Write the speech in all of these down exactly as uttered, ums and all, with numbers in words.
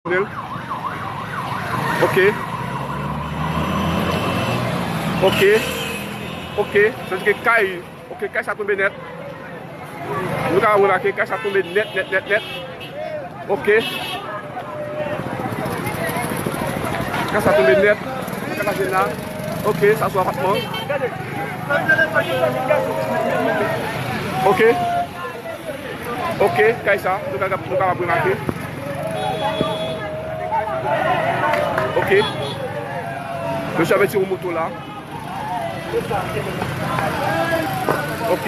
Ok. Ok. Ok. Sa vle di ke kay, ok, kay sa tonbe nèt. Nou ka remake, kay sa tonbe nèt, nèt, nèt, nèt. Ok. Kay sa tonbe nèt. Nan kay la jwenn la. Ok, sa se yon apatman. Ok. Ok, kay sa, nou ka, nou kapab remake. Ok. Mesye ap retire yon moto la. Ok.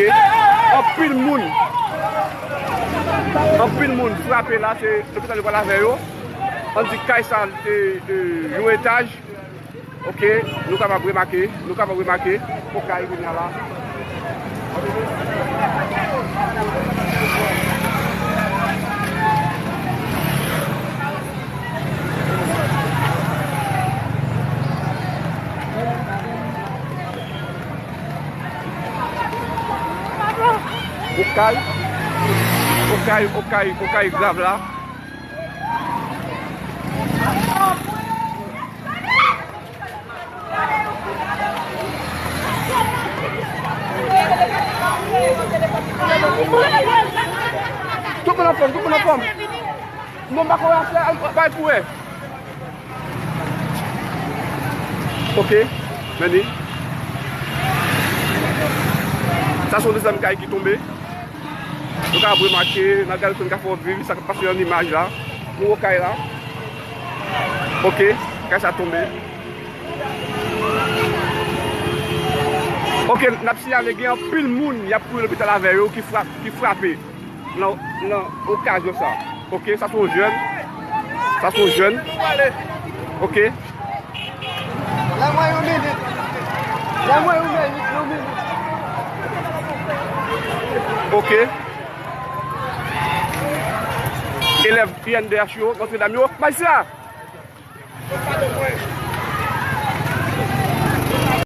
Anpil moun. Anpil moun frape la, se lopital yo pral avè yo. Ann di kay sa te, e, yon etaj. Ok, nou kapab remake, nou kapab remake, okay, kounye a la. Okay, okay, okay, okay grav la. Tout moun anfòm, tout moun anfòm. Non, m pa kwè afè a, bay pou wè. Ok, men li. Sa se yon dezyèm kay ki tonbe. Nou ka remake, n ap gade si n ka fè w viv sa k ap pase nan imaj la. Nou wè kay la. Ok, kay sa tonbe. Ok, n ap siyale gen anpil moun y ap kouri lopital avè yo ki frap-, ki frape nan, nan okazyon sa. Ok, sa se yon jèn. Sa se yon jèn. Ok. Ban mwen yon minit. Ban mwen yon minit, yon minit. Ok. Elèv I N D H yo, Notre Dame yo. Majistra!